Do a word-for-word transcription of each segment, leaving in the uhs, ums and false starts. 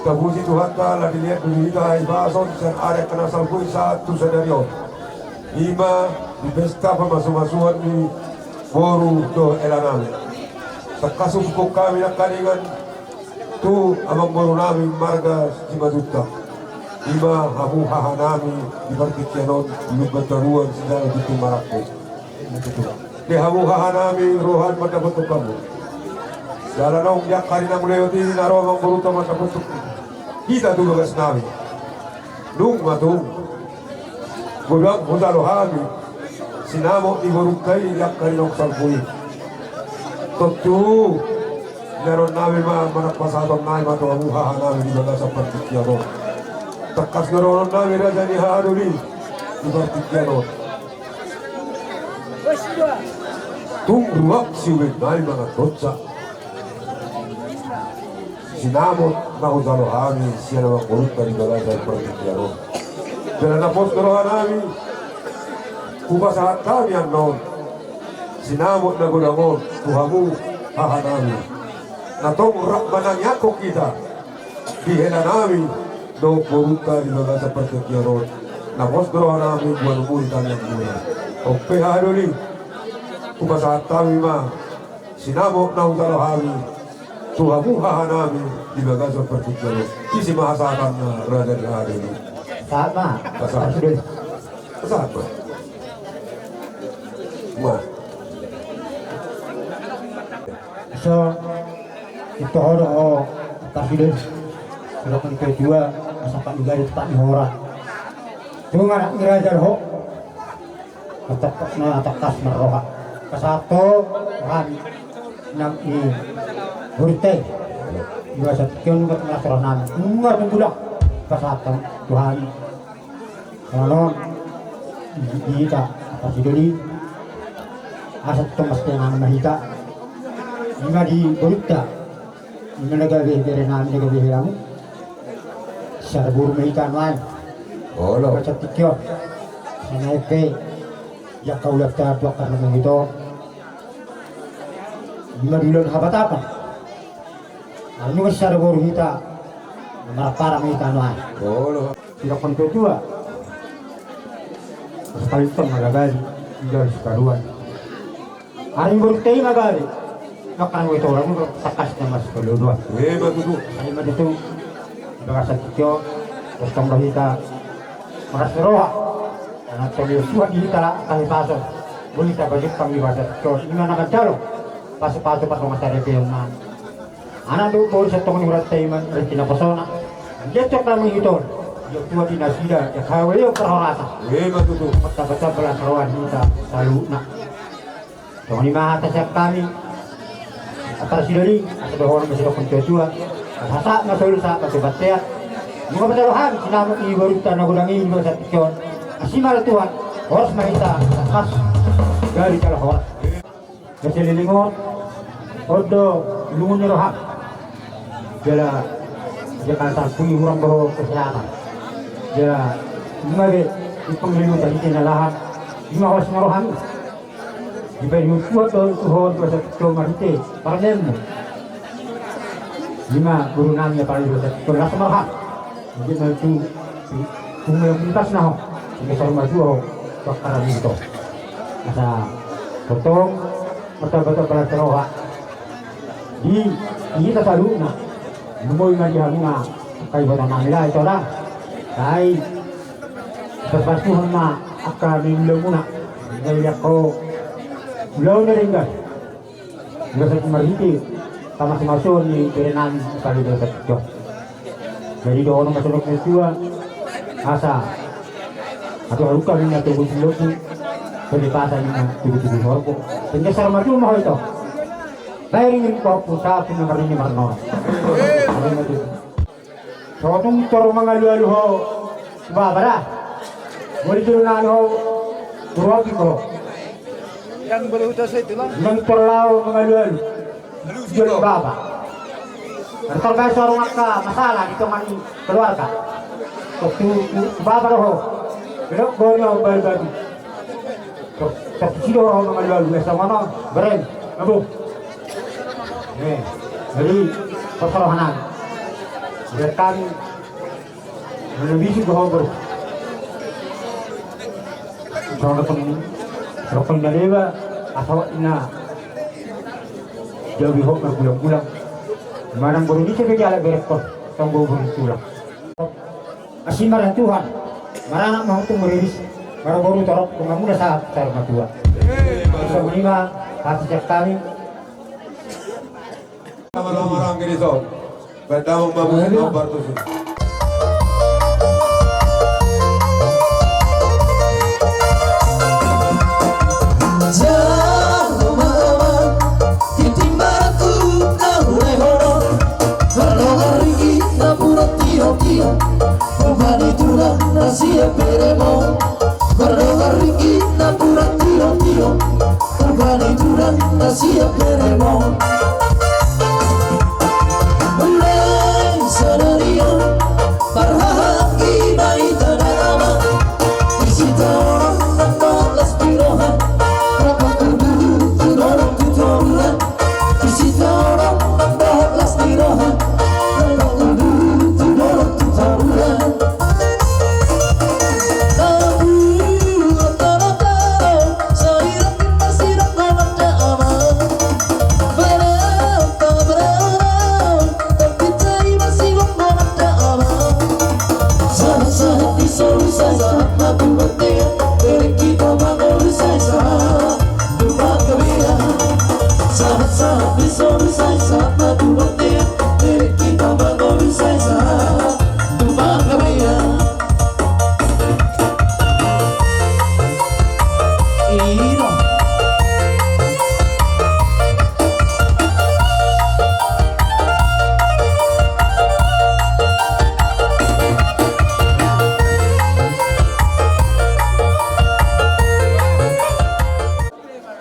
Tapuji Tuhanta, ala dilehon do di hita hahipason sian ari angka na salpu i sahat tu sadari on. I ma di pesta pamasumasuon ni boru dohot helanami. Tangkas hupungu hami nangkaningan tu amangborunami marga Simanjuntak. I ma hamu hahanami di partingkian on, di Lumban Toruan, sijalo Ginting Marangkup. Di hamu hahanami, roha ni mandapothon hamu. Jala naung di angka ari na mangihut i, na ro amangborunta mandapothon hita tu bagasnami. Dung ma tung godang hujalo hami sinamot ni borunta i di angka ari naung salpu i. Tontu niaronnami ma manang pasahatonnami ma tu hamu hahanami di bagasan partingkian on. Tangkas niaronnami raja ni hahadoli di partingkian on. Tung ruak siubennami mangan donsa. Sinamot na hujalo hami sian amangborunta di bagasan partingkian on. Jala na pos do rohanami, hupasahat hami annon sinamot na godang on tu hamu hahanami. Na tong rap manangiangkon hita di helanami dohot borunta di bagasan partingkian on. Na pos do rohanami, boan umur hita ni amangboru. On pe hahadoli, hupasahat hami ma sinamot na hujalo hami tu hamu hahanami di bagasan partingkian on. Ise ma hasahatanna, raja ni hahadoli? Sahat ma. Pasahat. Pasahat ma. Ma. So, ito ho do ho, parsidari. Sidok ni ketua, asa pat ni gari, pat ni hora. Tung anak ni raja do ho. Tangkas, na tangkas marroha. Pasahat ho hami nang i borunta i. Di bagasan tingki on, buat marroha nami. Nunga tung godang pasahat tu hami. Ala non, di hita parsidari, asa tong marsitenangan ma hita. I ma di borunta, i ma na gabe berenami, na gabe helamu. Sada boru ma hita nuaeng. Olo. Bagasan tingki on. Sana epe, i angka ulaonta tu angka na mangihut on. I ma di ulaon hapatapan. Ala nunga sada boru hita, marampara ma hita nuaeng. Olo. Sidok ni ketua. Sekali tong ala gari, tinggal sikaduan. Ari ni borunta i ma gabe. Maka nang itu orang tangkas na mas kedua. Ima tutu. Ima tutu. Di bagasan tingki on, tongtong do hita marlas ni roha. Karena tong i suhat di hita hahipason. Boi hita pajumpang di bagasan tingki on. Ima na manjalo pasupasu pardongansaripeon na. Anak do boru, santong ni huranta i ma, reti na posona. Dia cok na mangihut on. Dia tua di nasida, dia kawe, dia parhorasan. Ima tutu. Martamba-tamba las roha ni hita saluhutna. Songon i ma hata sian hami. Parsidari, asa dohonon ma sidok ni ketua. Asa sahat ma solu, sahat ma tu bontean. Nunga pajalo hami sinamot ni borunta na godang i di bagasan tingki on. Asi ma Tuhan, horas ma hita, tangkas gari jala horas. Gabe selelengon, on do lungun ni roham. Jala, jala salpu i hurang do ho kesehatan. Jala, ima be, i pangiluta hita na lahan, ima horas ma roham. Dipaihut Tuhan do tu ho, tu asa tu marhite parnemu. Ima guru nami, apalagi tu asa tu marhak. Mungkin na tu, tu, tu mulai tuntas na ho. Sehingga saru maju ho, bakaran itu. Asa tongtong martamba-tamba las roha. Di, di hita saluhutna. Boi ma di hamu na, angka iboto nami da, ito da. Sai, tarpatuhon ma angka ni ulaonmuna. Sai liat ho ulaon na denggan. Di bagasan marhite pamasumasuon ni bere nami, apalagi di bagasan tingki on. Jadi dohonon ma songon na tua, asa atuhaluka ninna tugu silopu, pelepasan ninna tugu-tugu sorbo. Sehingga saru maju ma ho ito. Bae ringin pahompu, sapu na marnini marnono. So tung tor mangalualu ho tu baba da. Boli jolo nani ho tu roha ho. Yang boleh utas itu lah. Nang tor laho mangalualu. Jolo baba. Nang tor bae so adong angka masalah di tonga ni keluarga. Tu, tu, tu baba do ho. Belok goni ho bal batu. Tor, tor tusi do ho mangalualu. Biasa mana? Bereng. Abu. Eh, jadi, perkara hanan. Berkami menebisi bahwa ber Rokon, rokon na deba, asa na jadi hok bergulang-gulang. Manang boru ni sebe jala berekon, tonggo boru tulang. Asi marang Tuhan, maranak ma hutu meriris, marang boru torop, pengamuna sahat, sahat matua. Bisa menima, hati siap kami. Sama-sama orang gini, so. Baik, damang bagus, ayo, nomor tujuh. Jalo ma amang, tintin marangkup na hurehononmu. Mardongan ringgit na pura tio-tio, umbahen tulang na sian beremu. Mardongan ringgit na pura tio-tio, umbahen tulang na sian beremu. Mulai sadari on, marhahaanggi ma hita damang. Di sitaonon nang dohot las ni roha, rap ma tubu tu dolok tu toruan. Di sitaonon nang dohot las ni roha, rap ma tubu tu dolok tu toruan.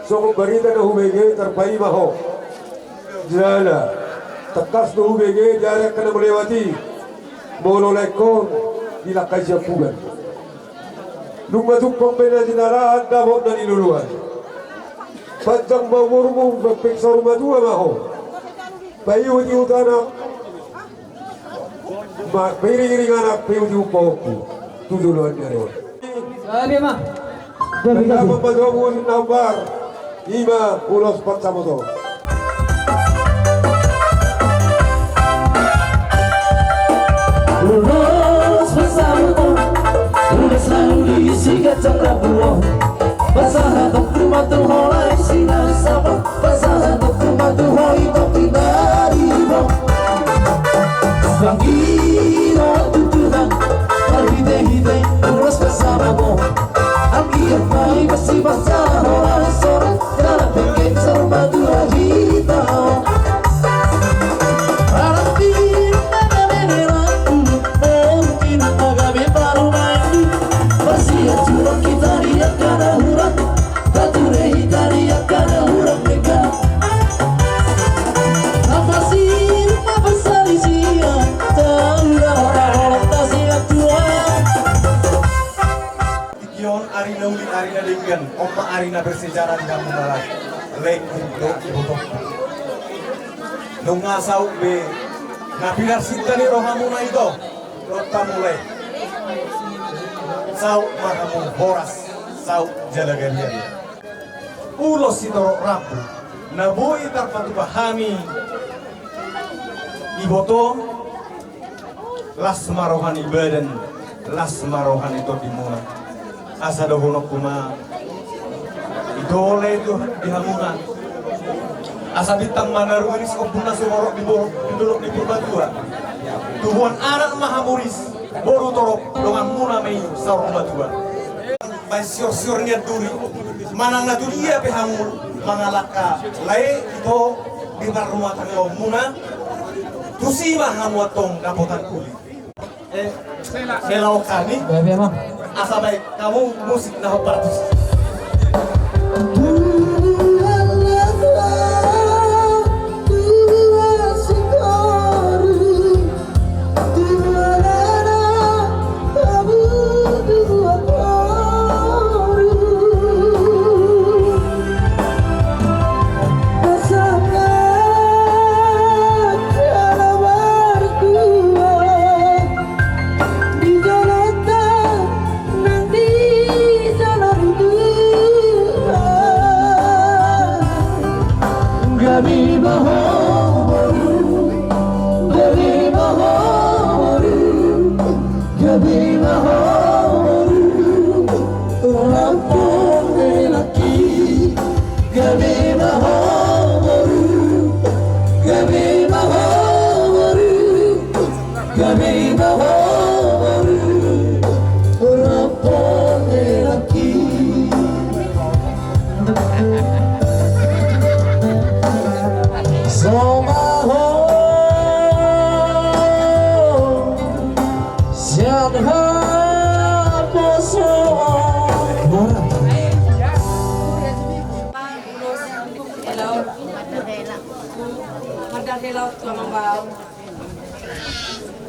Songon barita na hubege tarpaima ho. Jala tangkas do hubege di ari angka na malewat i, molo laengkon dilangkai siampugan. Dung matungkon pe na jinalahan dapot na niluluan. Panjang ma umurmu, mambahen saur matua ma ho. Paihut-ihut anak, ma-, pairing-iring anak, paihut-ihut pahompu tu joloan ni ari on. Gabe ma. Gabe, gabe. Gabe ma, gabe ma. Ima ulos pansamoton. Ulos pansamoton, ulos na uli siganjang na buo. Pasahatonku ma tu ho lae sinasapon. Pasahatonku ma tu ho i topi na dibong. Panggido tu Tuhan marhite-hite ulos pansamoton. Anggiat ma i masipasa horas-horas dalam pengkeng saur matua hita. Anak pinang na gabe ni ratu, mungkin na gabe parumaen. Marsiaturhon hita di angka na hurang. Tature hita di angka na hurang denggan. Apa sih, apa salisia? Tahu dah orang-orang tak siap tua. Tingki on ari na uli, ari na denggan, on ma ari na bersejarah di hamu na lae. Laengku dohot ibotongku. Nunga saut be na pinarsinta ni rohamuna ito. Dohot hamu lae. Saut ma hamu horas, saut jala gariada. Ulos sitorop rambu na boi tarpatupa hami iboto, las ma roha ni badan, las ma roha ni tondimuna. Asa dohononku ma, ito lae tu di hamuna. Asa bintang ma na rumiris, ombun na sumorop di bo-, di dolok ni Purbatua. Tubuan anak ma hamu ris, boru torop, donganmuna ma i saur matua. Baen sior-sior nian duri, manang na tu dia pe hamu mangalangka lae ito di parrumatanggaonmuna, tusi ma hamu antong dapotan uli. Eh, melaok hami. Gabe ma. Asa baen hamu musik na hombar tusi. Gabe ma ho boru, rap dohot helangki. Songon on sian haposoon. Ulos, ulos, helot. Mandar helot tu amang bao.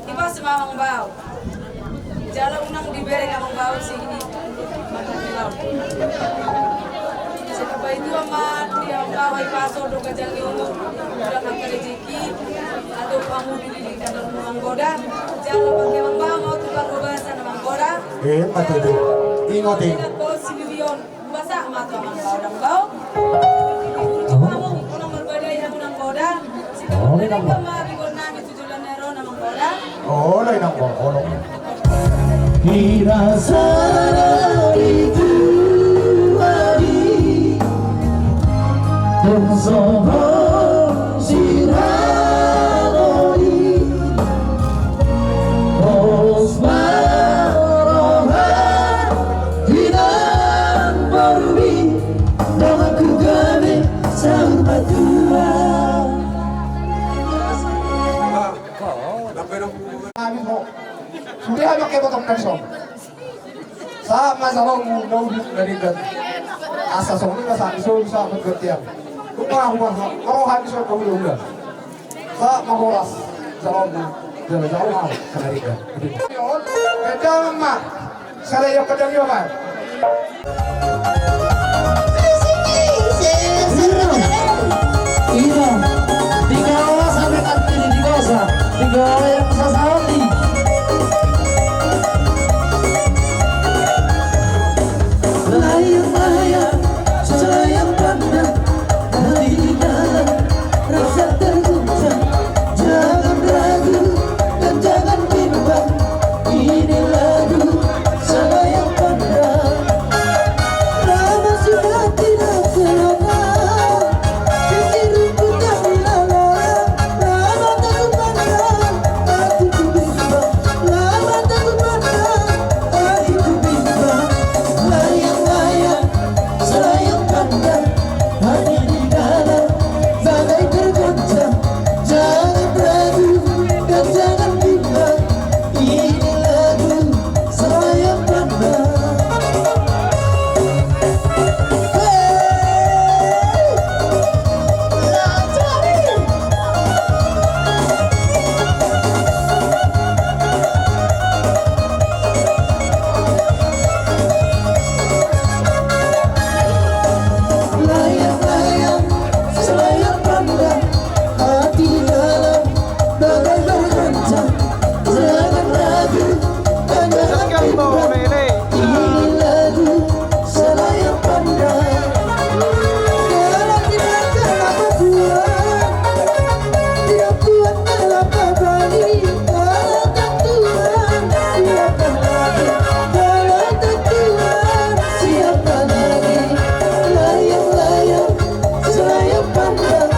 Dipasu ma amang bao. Jala unang dibereng amang bao si i. Mandar helot. Sai pabaen ma di amang bao i pasu do ganjang ni umur. Mudahon angka rejeki. Atau pangudu di lingkaran amang boda. Jala pake amang bao ma tu parhobasan amang boda. Eh, mati tu. Ingot i. Ingat bos si Bibion. Basa ma tu amang bao, amang bao. Di guru tu amang, unang marbadai hamu amang boda. Sikamu tadi kama di gor nami tu joloan ni ari on amang boda. Olo, inang bao, olo. Hira sada di tuari, tung sohot sirangoni. Pos ma roha di na borbi, donganku gabe saur matua. Sude hami pake botong na dison. Sahat ma jaloonmu na uli na denggan. Asa songon i ma sahat ni solu sahat ma tu bontean. Tung ma huba, ma roha ni son na hulahula. Sahat ma horas jaloonmu. Jala jalo ma ahu na denggan. Ganjang ma. Sada iok ganjang iok ma. Ina, ina. Tiga osa me kantini, tiga osa. Tiga osa yang sasawati. Layang-layang, selayang pandang, hati di dalam, rasa terguncang. Jangan ragu dan jangan bimbang. Ini lagu selayang pandang. Lama sudah tidak kelana, di rumput tak dilalang. Lama tak kupandang, hatiku bimbang. Lama tak kupandang, hatiku bimbang. Layang-layang, selayang pandang, hati di dalam, bagai tergoncang. Jangan ragu dan jangan bimbang. Ini lagu selayang pandang. Layang-layang, selayang pandang, hati di dalam, bagai bergoncang. Jangan ragu dan jangan bimbang. Ini lagu selayang pandang. Dalam tindakan apa Tuhan? Tidak kuat dalam abadi. Dalam Tuhan, siapa lagi? Dalam Tuhan, siapa lagi? Layang-layang, selayang pandang,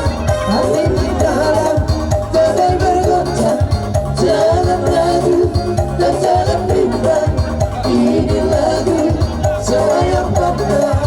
hati di dalam, bagai bergoncang. Jangan ragu dan jangan bimbang. Ini lagu selayang pandang.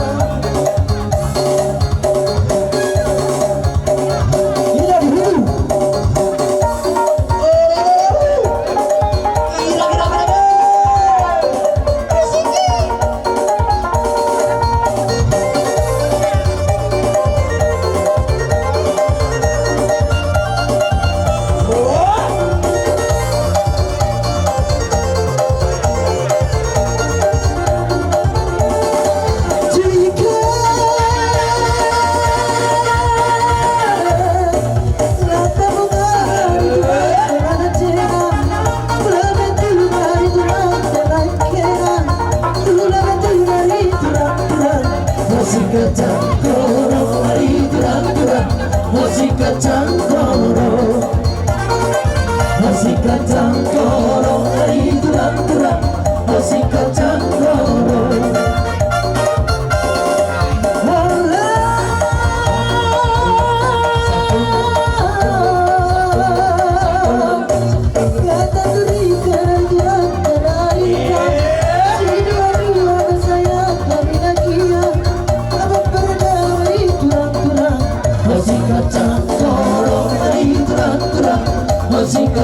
Musik kacang koro, ari turang turang, musik kacang koro. Musik kacang koro, ari turang turang, musik kacang koro.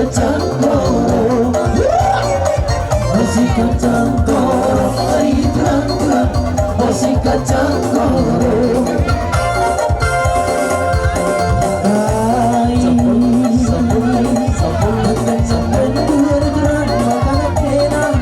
Kacang koro. Musik kacang koro, ari turang-turang. Musik kacang koro. Ai. Sampul, sampul, sampul. Turang-turang, makanan enak.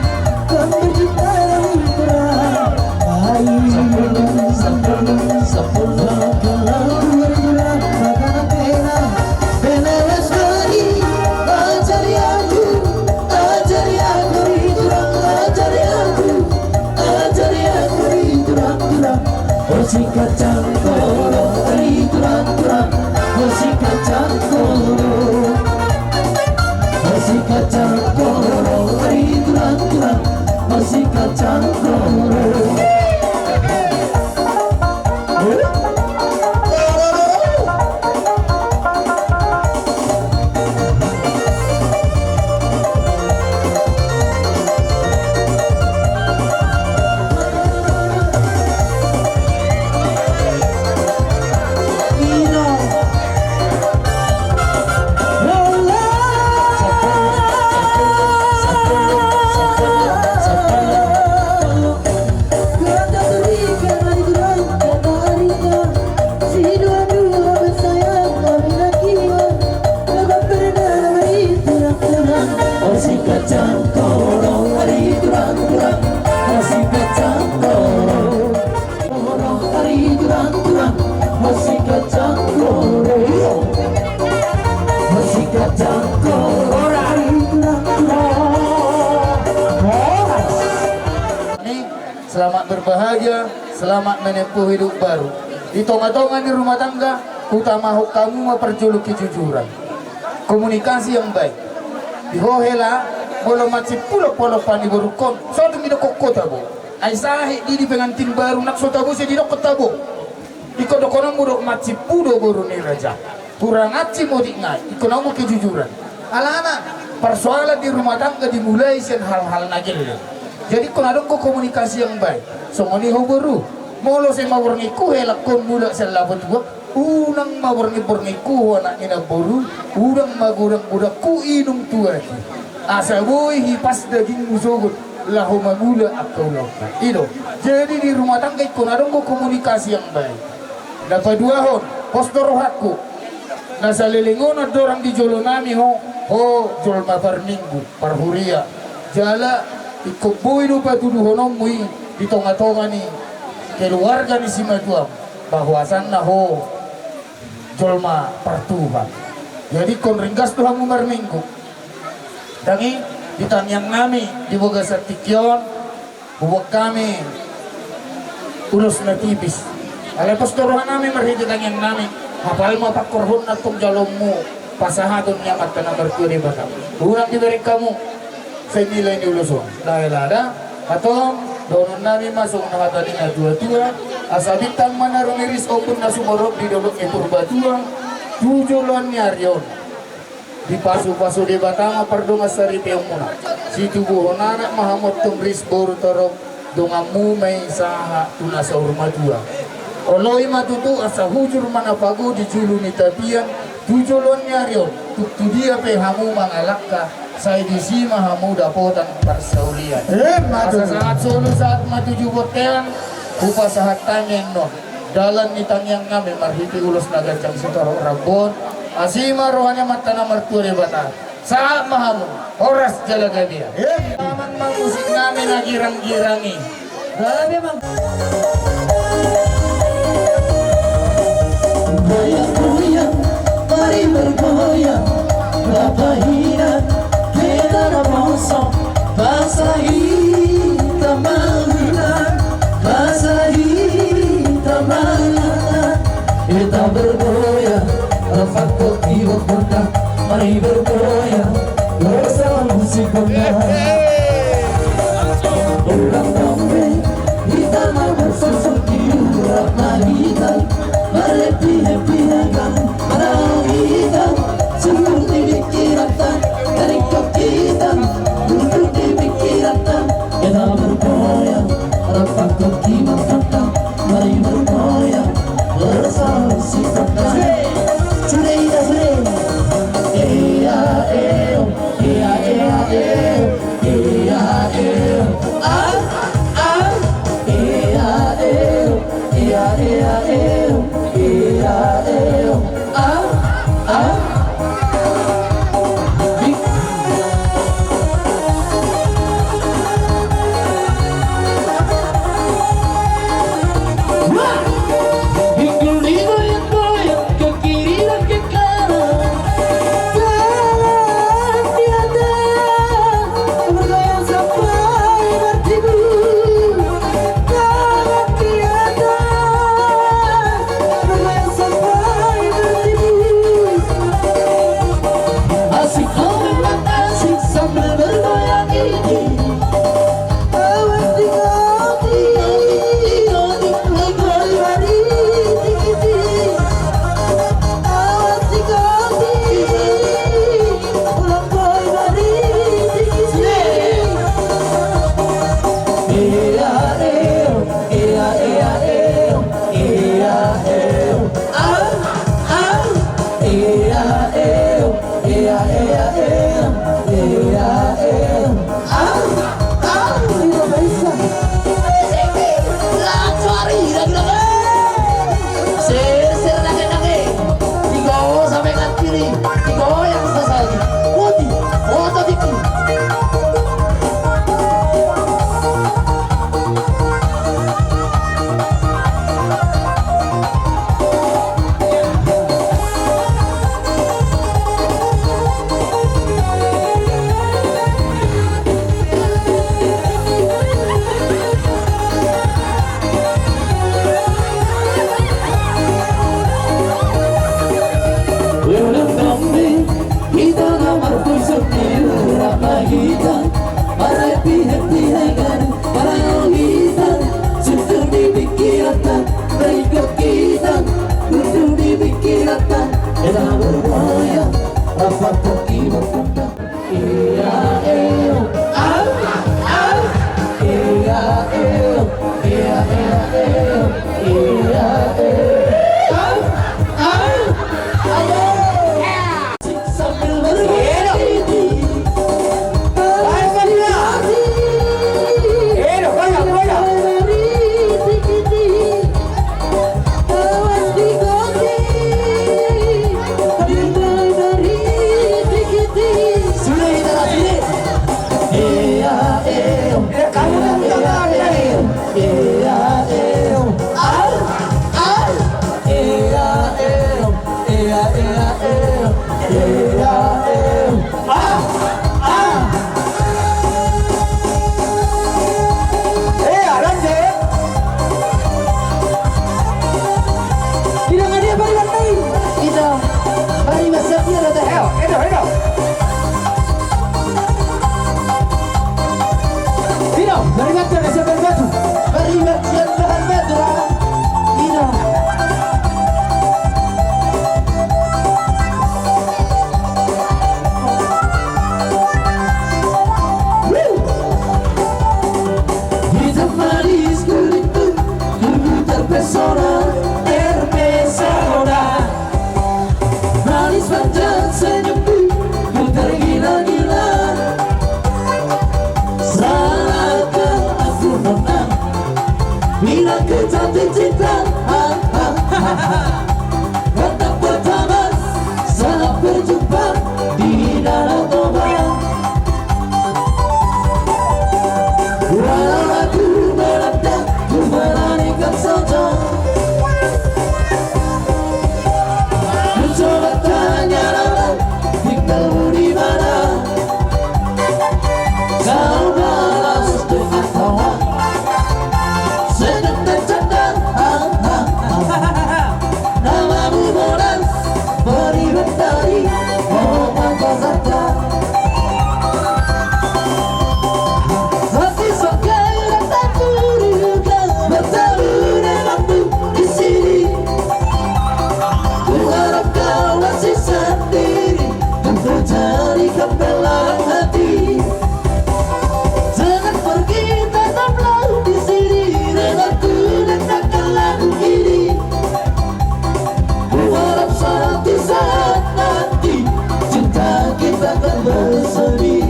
Musik kacang koro, ari turang-turang. Musik kacang koro. Musik kacang koro, ari turang-turang. Musik kacang koro. Selamat berbahagia, selamat menempuh hidup baru. Di tonga-tonga ni rumah tangga, hutamahon hamu ma parjolo kejujuran. Komunikasi yang baik. Di ho hela, molo mansai pulo-pulo paniborukon, so tung didokkon ho tabo. Ai sahe di, di pengantin baru, nang so tabo sai didokkon tabo. Ingkon dohononmu do mansai pulo boru ni raja. Hurang ansi modik nai, ingkon adong kejujuran. Alana, persoalan di rumah tangga dimulai sian hal-hal na gelleng. Jadi, ingkon adong do komunikasi yang baik. Songon i ho boru. Molo sai maborngin ho hela, ingkon mulak sian lapo tua. Unang maborngin-borngin ho anak ni namboru. Unang magodang-godang ho inum tu aek i. Asa boi hipas dagingmu sogot. Laho mangula angka ulaonna. I do. Jadi, di rumah tangga ingkon adong do komunikasi yang baik. Na paduahon, pos do rohangku. Na saleleng on andorang di jolo nami ho, ho jolma parminggu, parhuria. Jala ingkon boi do patuduhononmu i di tonga-tonga ni keluarga ni simatuam, bahwasanna ho jolma partuhan. Jadi ingkon ringgas do hamu marminggu. Ndang i, di tangiang nami di bagasan tingki on, huboan hami ulos na tipis. Alai pos do roha nami marhite tangiang nami, apala ma pangkorhonna tong jaloonmu pasahaton ni Amanta na martua Debata. Unang dibereng hamu sai nilai ni ulos on. Lae lada, antong, dohonon nami ma songon hata ni na tua-tua, asa bintang ma na rumiris, ombun na sumorop di dolok ni Purbatua, tu joloan ni ari on. Dipasu-pasu Debata ma pardongan saripeonmuna. Situbuhon anak ma hamu antong ris boru torop, donganmu ma i sahat tu na saur matua. Oloi ma tutu asa hujur ma na pago di julu ni tapian, tu joloan ni ari on, tung tu dia pe hamu mangalangka, sai disi ma hamu dapotan parsaulian. Emma tutu. Asa sahat solu sahat ma tuju bontean, hupasahat tangiang on. Dalan ni tangiang nami marhite ulos na ganjang sitorop rambu on, asi ma roha ni Amanta na martua Debata. Sahat ma hamu, horas jala gabe. Emma. Damang ma musik nami na girang-girang i. Gabe ma. Goyang-goyang, mari bergoyang, bapa inang, kita na poso, basa hita maulang, basa hita maulang. Kita bergoyang, rap hamu tu atas gondang, mari bergoyang, bersama musik gondang. Ulang tahun, hita na bersosok di urat na hita, berhappy-happy akan. Manaon hita, sungkun di pikiran ta, taringkot hita, guntur di pikiran ta. Kita bergoyang, rap hamu tu atas gondang, mari bergoyang, bersama musik gondang. Sudah, sudah. Iya, eh, oh. Cinta, ah, ah, ah, ah. Tatap bertambah saat berjumpa di Danau Toba. Walau aku berat dan ku beranikan saja. Ku coba tanya dalam tinggalmu di mana. Kau balas doa tawa. Senyum dan canda. Ah, ah, ah. Namamu bodas beri mentari. Oh, apa kata. Hati sekarang tak terluka. Bertamu denganmu di sini. Ku harap kau masih sendiri. Kau terjadi pembelahan hati. Jangan pergi, tetaplah di sini. Denganku dengarkan lagu ini. Ku harap suatu saat nanti cinta kita akan bersemi.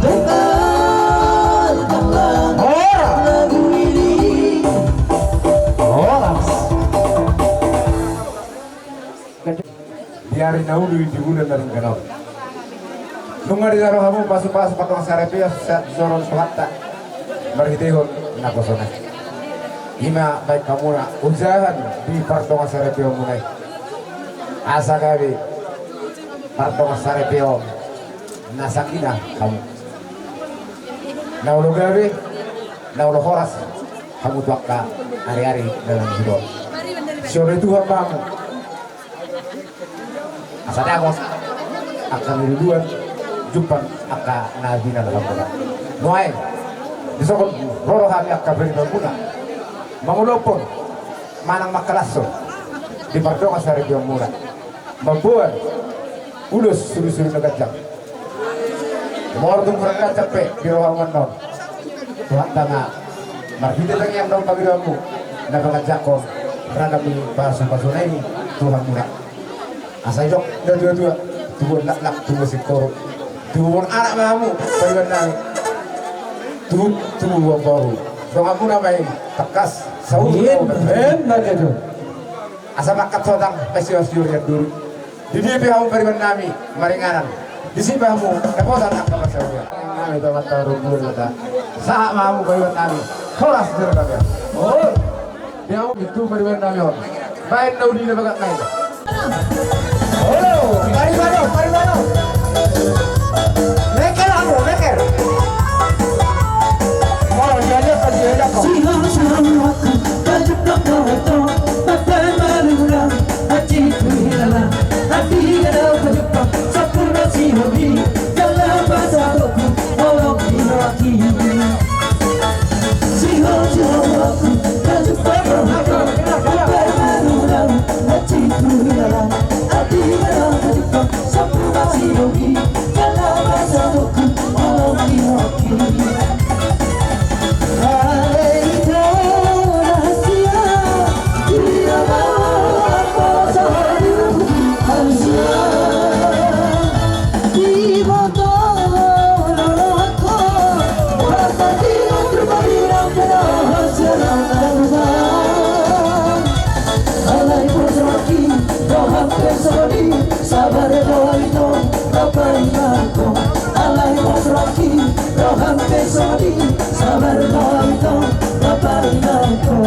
Dengarkanlah lagu ini. Horas. Di ari na uli di bulan na denggan on. Nunga ditaruhon hamu pasu-pasu pardongan saripeon sian joro ni Tuhanta marhitehon naposona i. Ima baen hamuna ojahan di pardongan saripeonmuna i. Asa gabe pardongan saripeon na sakinah hamu. Na olo gabe, na olo horas hamu tu angka ari-ari na naeng ro. Sioloi Tuhan ma hamu. Asa dapot angka na niduduan, jumpang angka na binahen Tuhan. Nuaeng, dison ro do hami angka paribanmuna mangulophon manang mangkalashon di pardongan saripeonmuna. Mamboan ulos suri-suri na ganjang. Molo tung hurang ganjang pe di rohamu annon, Tuhanta ma marhite tangiang dohot panghirimon na manganjakhon ragam ni pasu-pasuna i tu hamuna. Asa didok na tua-tua, tubuan laklak, tubuan singkoru, tubuan anak ma hamu pariban nami. Tubu, tubuan boru, donganmuna ma i tangkas saut. Asa mangkatai hotang, pasti pasti urian duri. Di dia pe hamu pariban nami maringanan, disi pe hamu dapotan angka parsaulian. Nami Tuhanta rumbuan mata. Sahat ma hamu pariban nami. Horas jero gabe. Oh. Di hamu pintu pariban nami on. Baen na uli na bagak nai. Olo, pariban on, pariban on. Meker hamu, meker. Olo, diajak, diajak. Sihol, sihol, aku. Pajumpang dohot ho, mambaen marurang, atik tu hilala, atik na dao pajumpang, sampurna sihobi, jala pasahatku, holong ni rohangki. Sihol, sihol rohangku, pajumpang dohot ho, mambaen marurang, atik tu hilala, atik na dao pajumpang, sampurna sihobi, jala pasahatku, holong ni rohangki. Alai pos rohangki, roham pe songoni, sabar do ito, rapai ma ho. Alai pos rohangki, roham pe songoni, sabar do ito, rapai ma ho.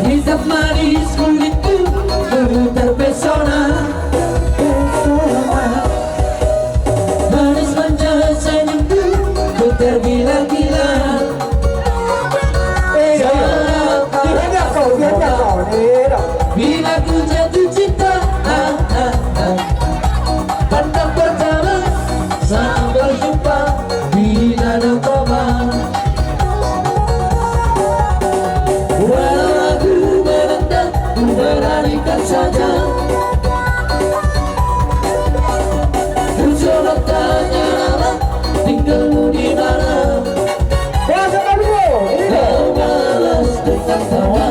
Hisap manis kulitku, ku terpesona, pesona. Manis manja senyumku, ku tergila-gila. Bila ku jatuh cinta, ah, ah, ah. Pandang pertama, sampai jumpa di Danau Toba. Walau ragu menentang, ku beranikan saja. Ku coba tanya nama, tinggalmu di mana? Kau balas dengan tawa,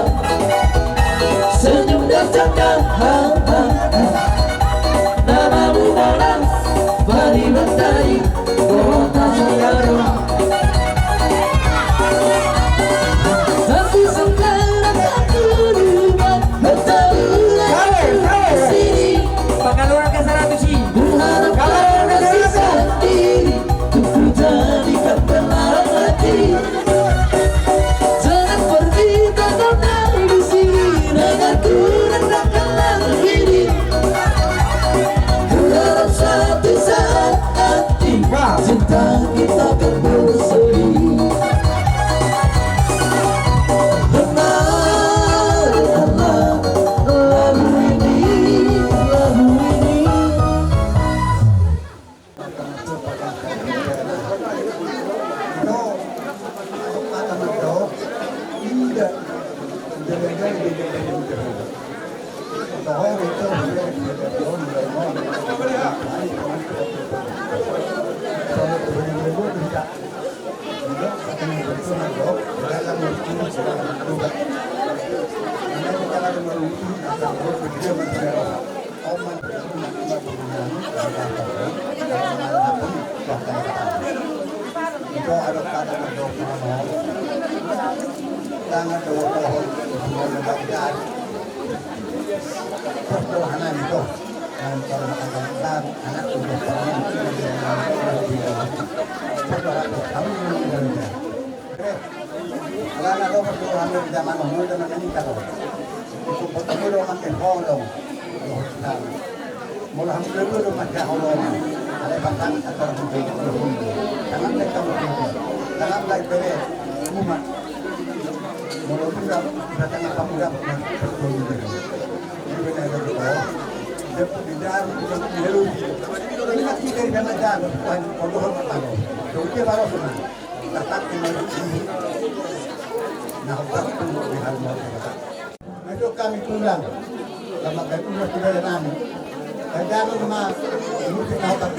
senyum dan canda. Ha, ha, ha. Namamu mana? Bari mandai. Cinta kita kan berseri. Benar, benar, lagu ini, lagu ini. Alana ro persoalan di zaman on, zaman ini kalau untuk bertemu dengan ke holong. Molo hamu dua do maja holong. Alai pasangan atau mungkin. Tangan mereka mungkin. Tangan baik bere. Umat. Molo sudah datang apa mudah. Ini benar ada di bawah. Dia pun di dalam, dia pun di dalam. Ini masih dari dalam jalan, Tuhan, kalau hormat Allah. Dia baru senang. Nah, waktu di hal mau. Ayo kami pulang. Lama kami pulang sudah ada nami. Jangan mas, ini kita tak.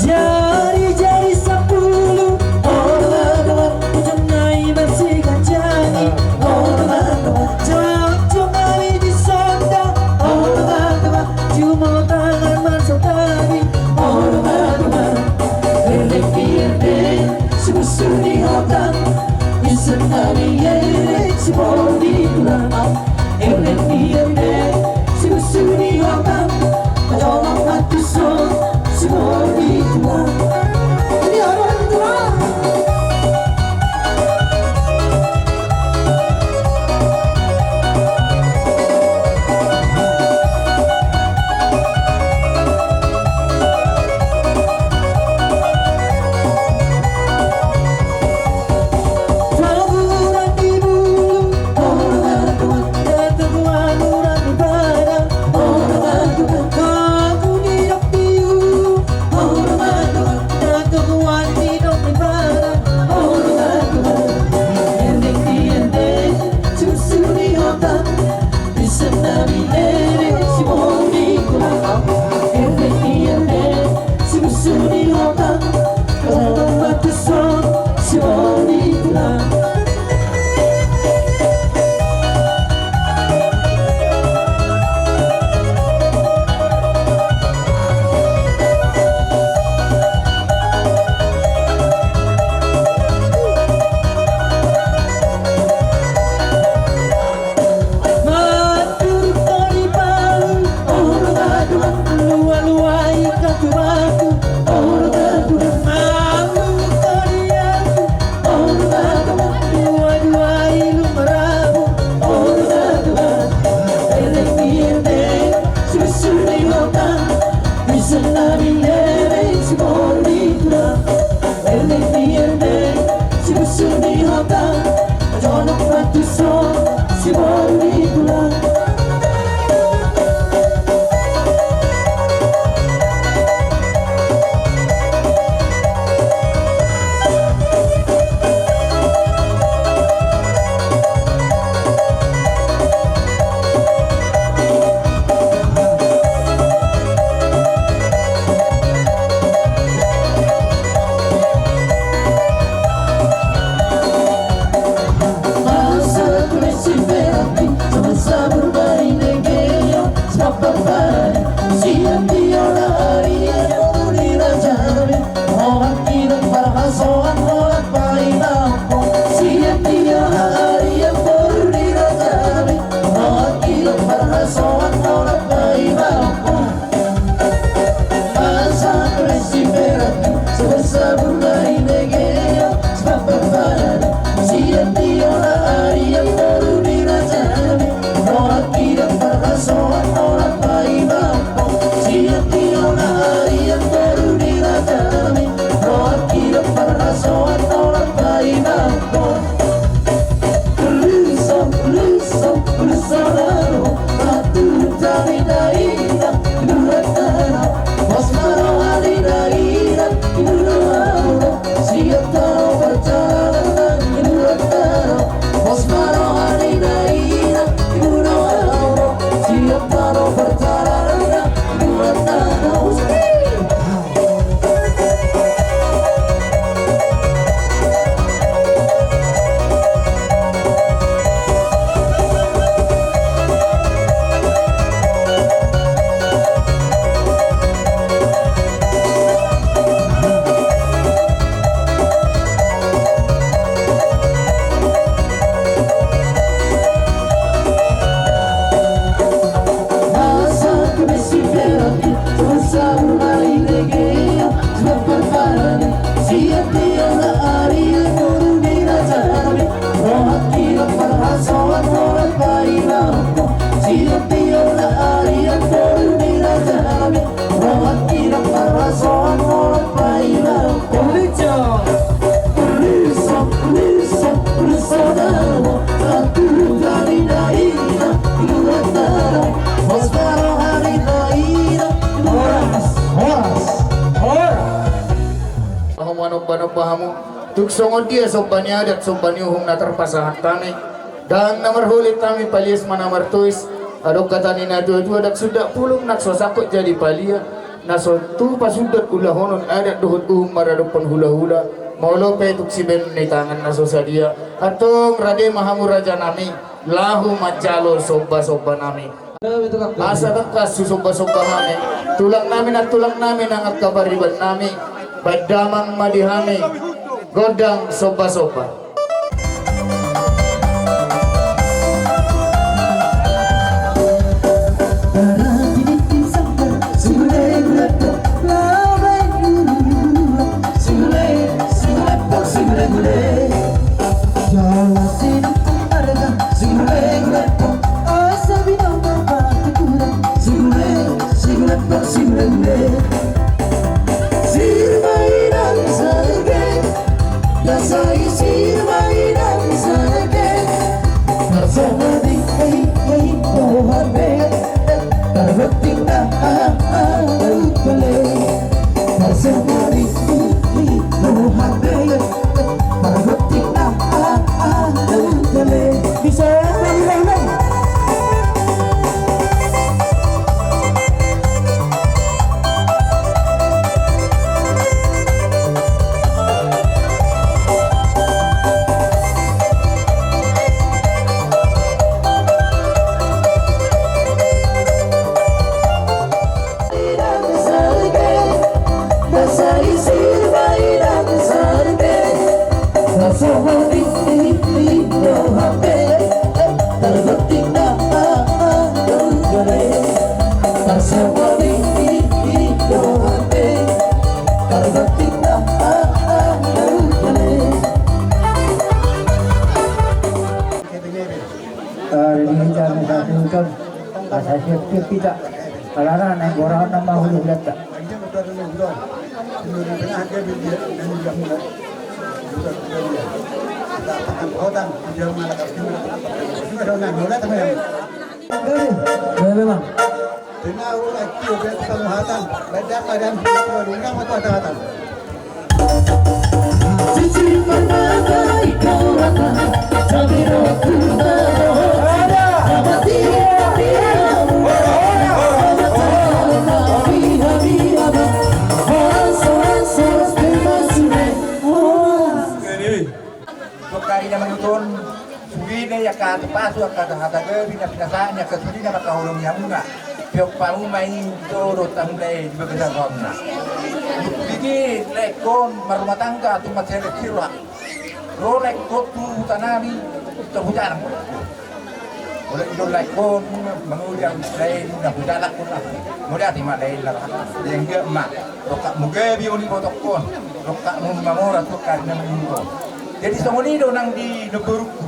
Jari-jari sampulu, obat-obat, ujung nai masih ganjani, obat-obat. Jongjongan di sonda, obat-obat, jumolo tangan mansatari, obat-obat. Leleng di ende, si musu di hotang, isen nami ende, si bodi tulang. Tung songon dia somba ni adat, somba ni uhum na tarpasahat hami, ndang na marholit hami, palias ma na martois. Adong hata ni na tuatua, ndang sundat pulung na so sangkot jadi palia, na so tupa sundat ulahonon adat dohot uhum maradophon hulahula, molo pe tung sibaenon ni tangan na so sadia. Antong rade ma hamu rajanami, laho manjalo sombasombanami. Asa tangkas tu sombasomba nami, tulang nami, nantulak nami, nang angka pariban nami, baen damang ma di hami, gondang sombasomba. Ari ni hita na satu ikam, asa siap-siap hita. Alana naeng goraon nama hulu hulata. Sugina i angka hata pasu, angka hata gabe na pinasahat ni angka sudina mangkaholongi hamuna. Piok palu ma i, ito do tamulai di bagasan rohamuna. Dipikir laengkon marrumah tangga tu manseret sirla. Ro laengkon tu huta nami, tu huta nami. Molo i do laengkon mangoli au lae na hujalakkon na. Molo ate ma lae na, yang dia ma. Rongkapmu gabe on ibotokkon, rongkapmu mamora tu angka ari na mangihut on. Jadi songon i do nang di nomborungku.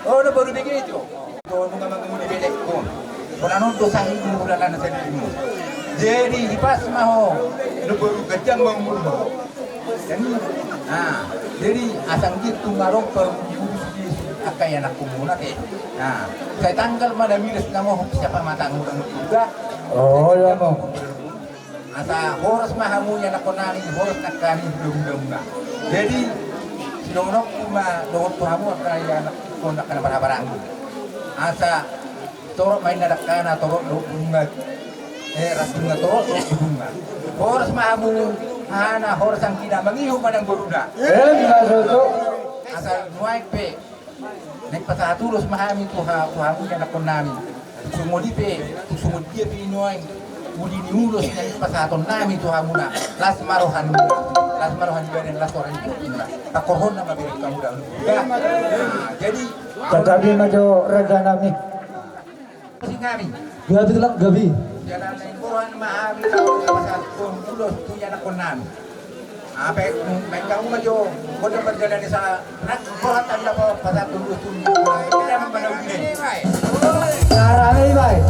O nomboru, begitu. Do nunga mangoli be laengkon. Holan on do sahitmu, holan na sahitmu. Jadi hipas ma ho nomboru, ganjang ma umurmu. Jadi, nah, jadi asa anggiat tung adong parungkilmu di angka ianakhonmuna te. Nah, sai tanggal ma na milas na mohop siapa matang ulang juga. O, iya ma. Asa horas ma hamu ianakhon nami, horas nang hami hulahula. Jadi sidongononku ma dohot tu hamu angka ianakhon, angka na marhahamaranggi. Asa torop ma inna dangkana, torop dohot bulungan. Eh, ras bulungan, torop dohot bulungan. Horas ma hamu hahana, horas angkina, mangihut ma nang boruna. Emma tutu. Asa nuaeng pe naeng pasahat ulos ma hami tu ha-, tu hamu ianakhon nami. Tung songon i pe, tung songon dia pe nuaeng uli ni ulos naeng pasahaton nami tu hamuna. Las ma roha ni, las ma roha ni badan, las roha ni tubuhmuna. Pangkorhonna ma bereng hamu da. Nah, jadi. Tatabi ma jo raja nami. Musik nami. Gabi tulang, gabi. Jalan naeng borhat ma hami, pasahathon ulos tu ianakhon nami. Ape, main kamu maju, kode perjalanan sa, rak, borhat tanda po, pasahathon ulos tu, kita memang pada ujungnya. Nah, rame, Bang.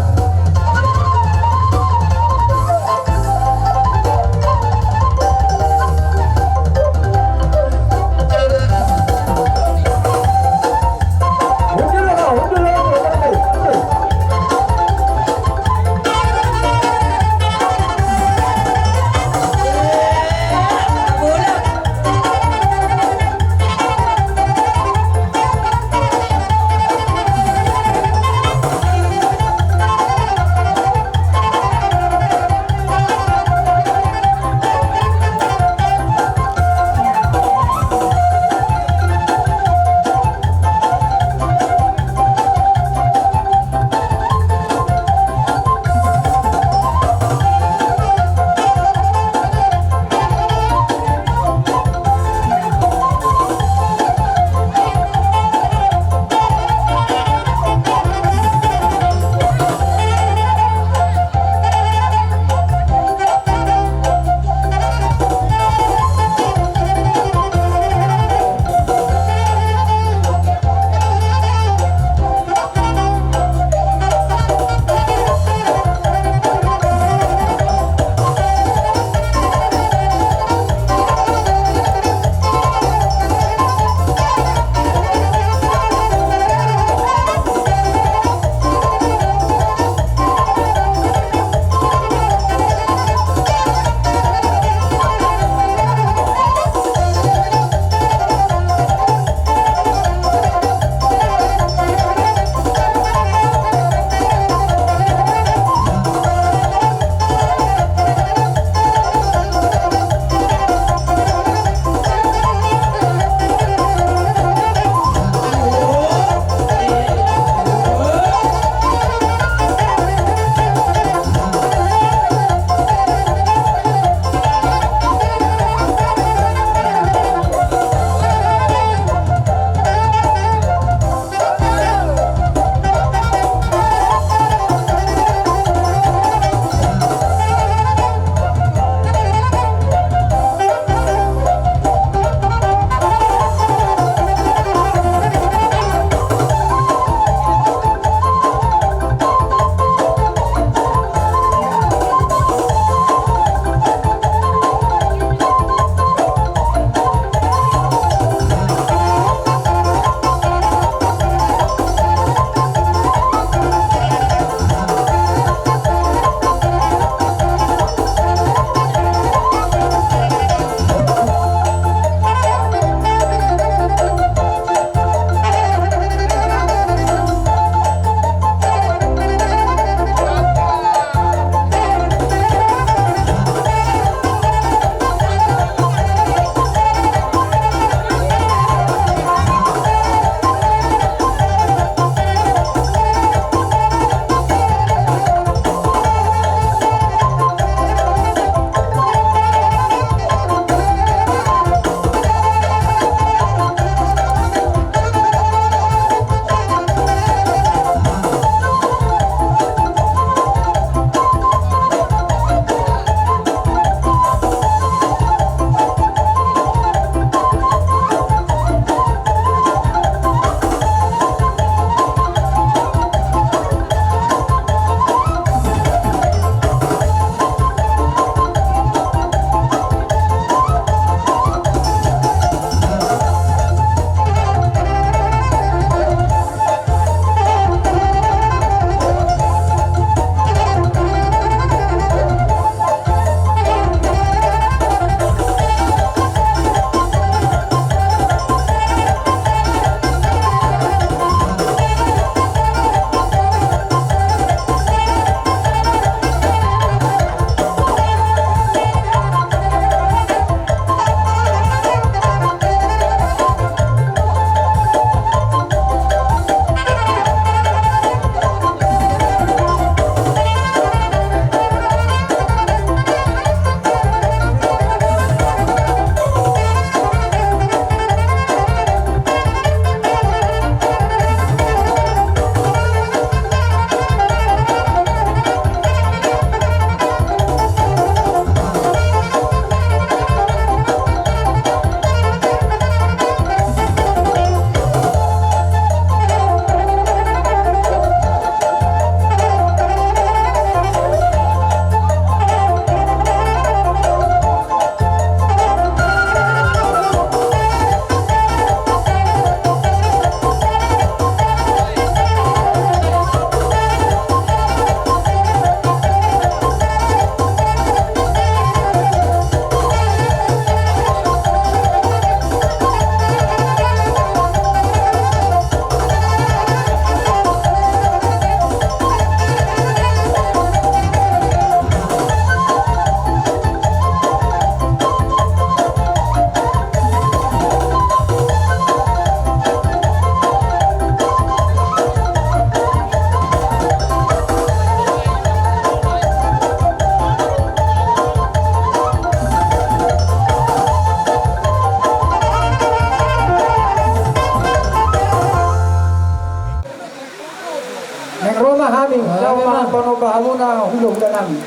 Naeng ro ma hami, laho mambahen hamuna hulahula nami.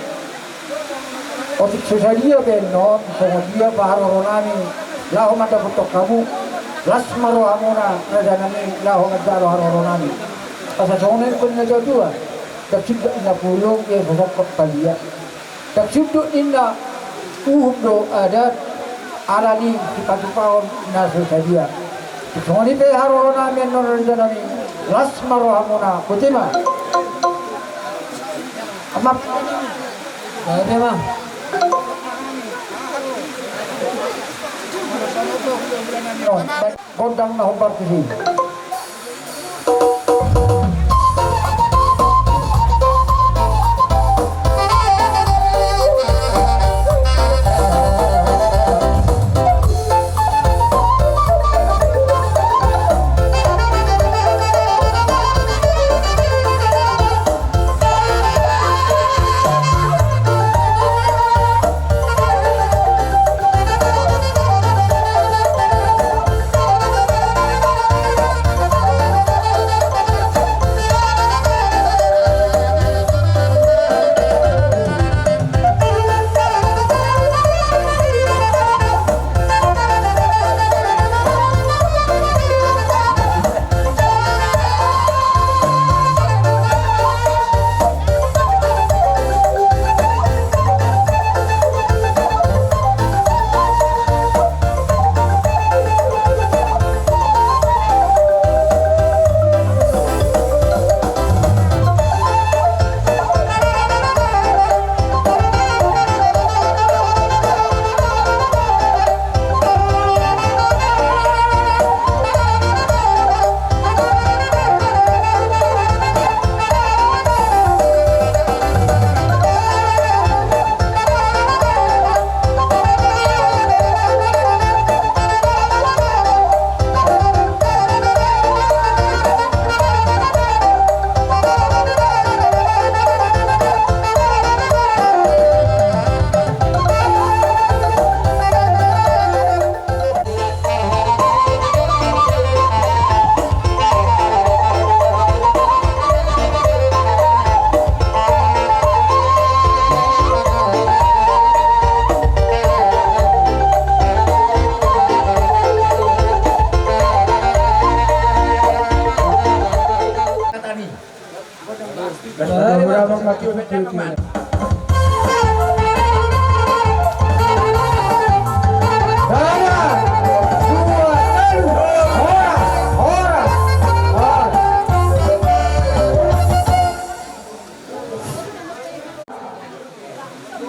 Otik so sadia pe annon, songon dia pe haroro nami, laho mandapothon hamu, las ma rohamuna, raja nami, laho manjalo haroro nami. Asa songon na nidok ni natuatua, ndang sundut ninna pulung, ia so songkop palia. Ndang sundut ninna uhum dohot adat, alani sipatupaon na so sadia. Songon i pe haroro nami annon raja nami, las ma rohamuna, botima. Amap. Botima. Gondang na hombar tusi.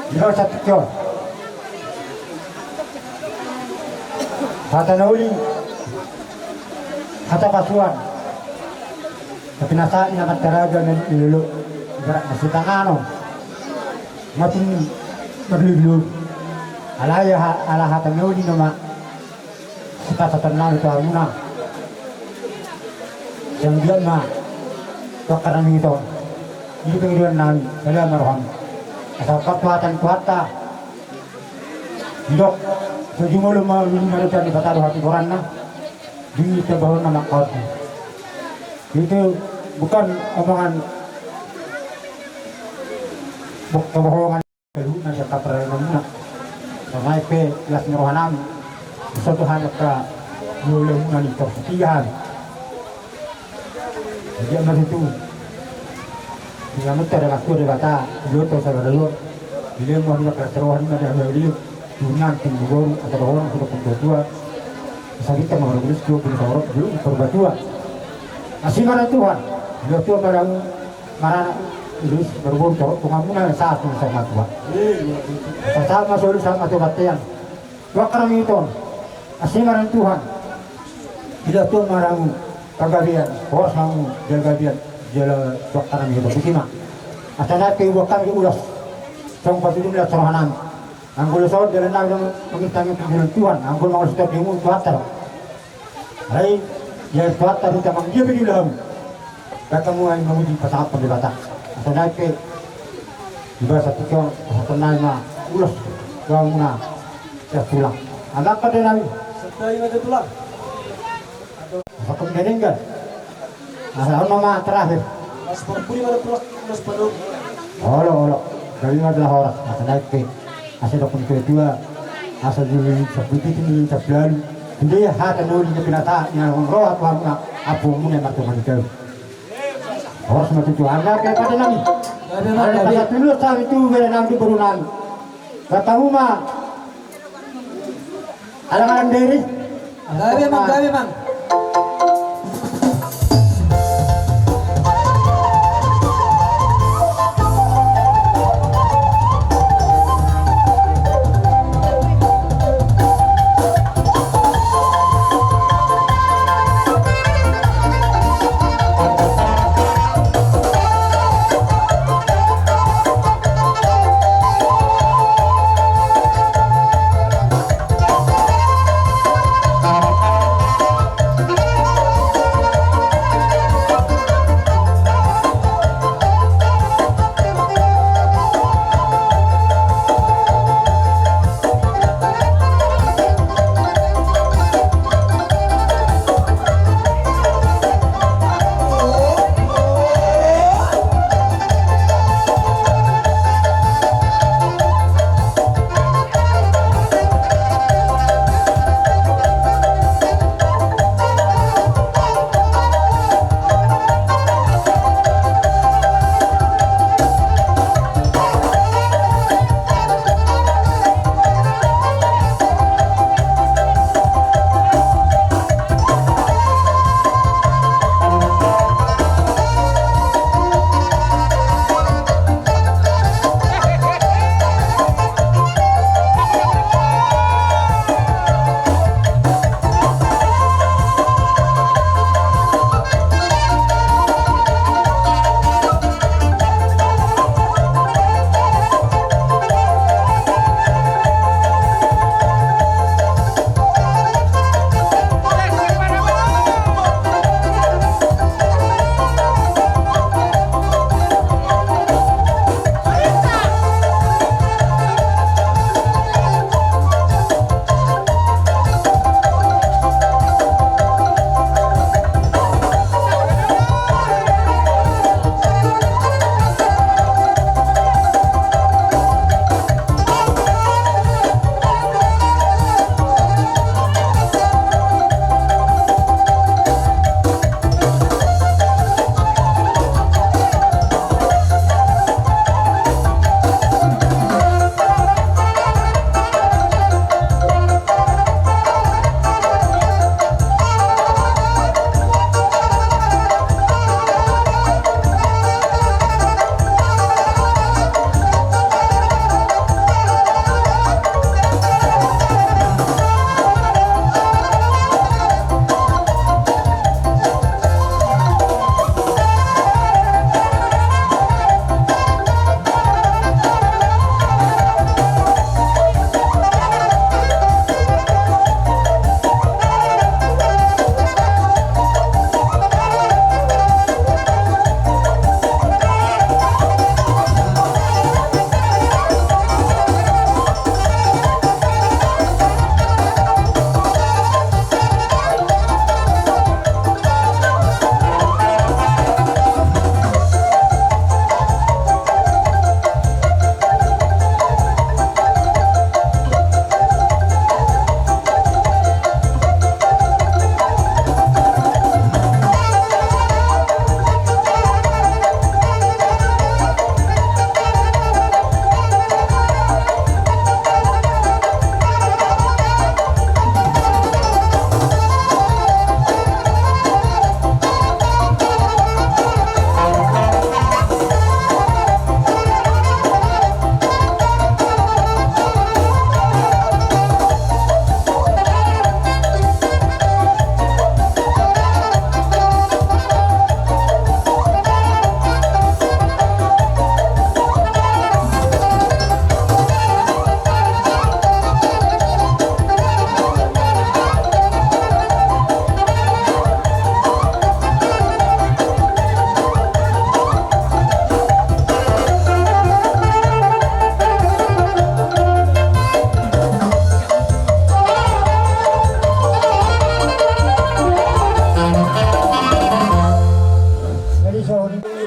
Di hau satu cor. Hata na uli, hata pasuan. Tapi na sahat ni na mantaraga na di lolo, ibarat na sitanganon. Makin berlulu. Alai ha-, ala hata na uli nama. Sipasahaton nami tu hamuna. Sian dia ma. Tuan karna nami tu. Ini pengiduan nami. Salam ma roham. Asa pakuatan kuatta. Didok, so jumolo ma lulu na dosa ni Debata do hatigoranna. Di tabahon na mangkaoti. Itu bukan omongan buk kebohongan. Saluhutna sian paradaramuna. Sonai pe las ni rohanami. Soto hanya ka. Mula muna ni kau setia. Jadi amat itu. Selamat ada waktu ada kata, beliau tahu sabar dulu. Beliau mau dua kelas rohan ada beliau. Tunan tinggi boru atau rohan sudah pembuat dua. Sakit sama orang tulis dua puluh orang belum perbuat dua. Masih marah Tuhan. Beliau tua marah marah terus berboru torok pengamuna saat pun sama Tuhan. Sama solu sama Tuhan tiang. Dua karang itu. Masih marah Tuhan. Beliau tua marah pagabian, horas hamu jala gabian, jala dokter nami hebat. Isi ma. Asa na pe buat kami ulos. Song patudun las rohanami. Anggo ulos on jala nami dong mangintang itu jala Tuhan. Anggo mangulos itu timu tu atar. Alai jala tu atar hita manggia pe di ulamu. Katamu ai manguji pasangaphon Debata. Asa na pe. Di basa tu tiong, asa tenai ma ulos. Tuhan muna. Siap tulang. Anak pada nami. Sedai ma tulang. Asa kami meninggal. Asa on ma terakhir. Mas Purpuri, mana pulas, pulas penuh. Olo, olo. Gabe ma jala horas, asa naik pe. Asa didok ni tua-tua. Asa di sabuti, di sabuti. Sude hata ni uli ni pinata, ni na ro tu hamuna, ampun muna martonga ni kau. Horas ma tutu, anak ke pada nami. Gabe ma, gabe. Asa tulus nami tu bere nami tu boru nami. Kata uma. Alang-alang diri. Gabe, Mang, gabe, Mang.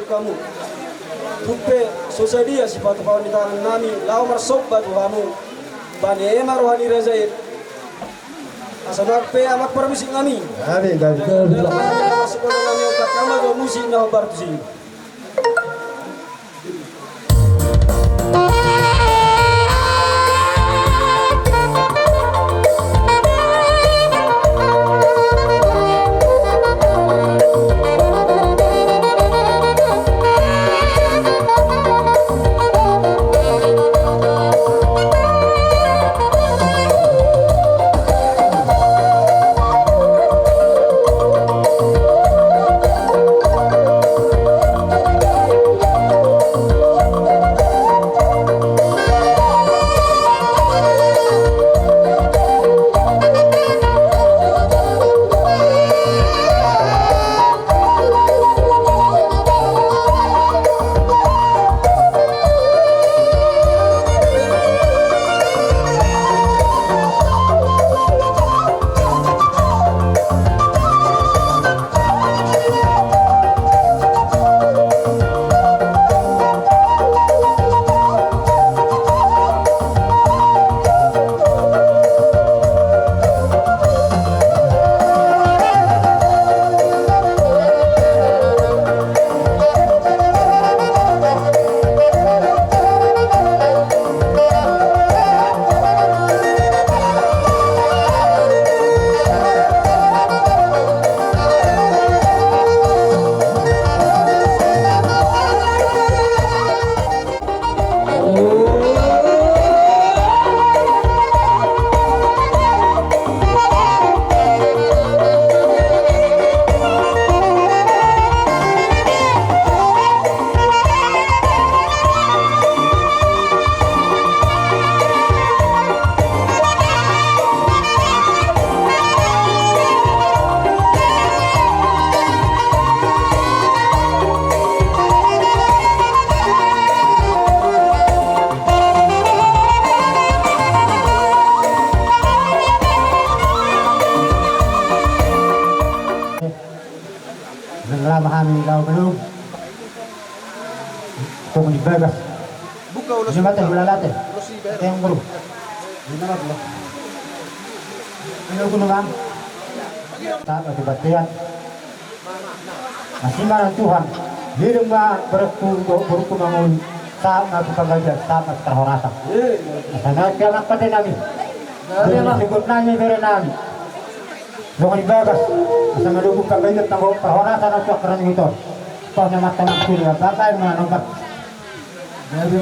Hamu. Tung pe so sadia sipatupaon ni tangan nami laho marsomba tu hamu. Bani ema roha ni raja i. Asa nang pe amang parmusik nami. Amin, amin. Asa nami opat nama dua musik na hombar tusi. Nang lama hami laho belum. Tong di bagas. Buka ulos. Ini mata buka. Bulalate. Ulos i bagas. Yang guru. Ini mana guru? Ini guru, Bang. Tak ada kebatian. Masih mana Tuhan? Hidup ma berku, berku mangul. Tak ada kebahagiaan, tak ada perhorasan. Masa nanti anak pada nami. Dari anak. Bersyukur nami, bere nami. Dongan di bagas, asa madungkun panggabean tanggo parhorasan on tu angka na hita on. Tong na martaman kuli, bapak, bapak, yang mana, Pak? Jadi,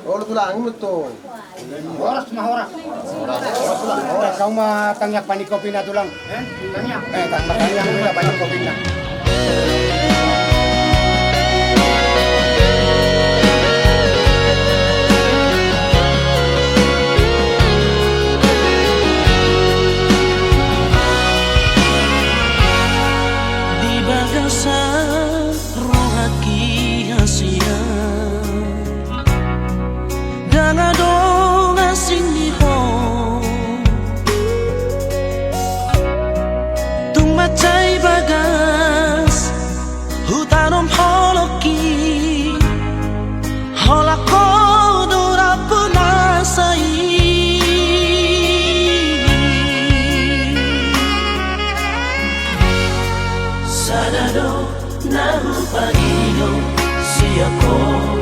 Olo tulang, ima tutu. Horas ma, horas. Horas, horas. Kau ma tangiang paning kopina tulang. Eh, tangiang. Eh, tangiang, tangiang, tangiang paning kopina. Di bagasan rohangki hasian, ndang adong asing ni ho. Tung mansai bagas hutanom holongki, holan ho do rampunasa i. Sada do na hupangido sian ho.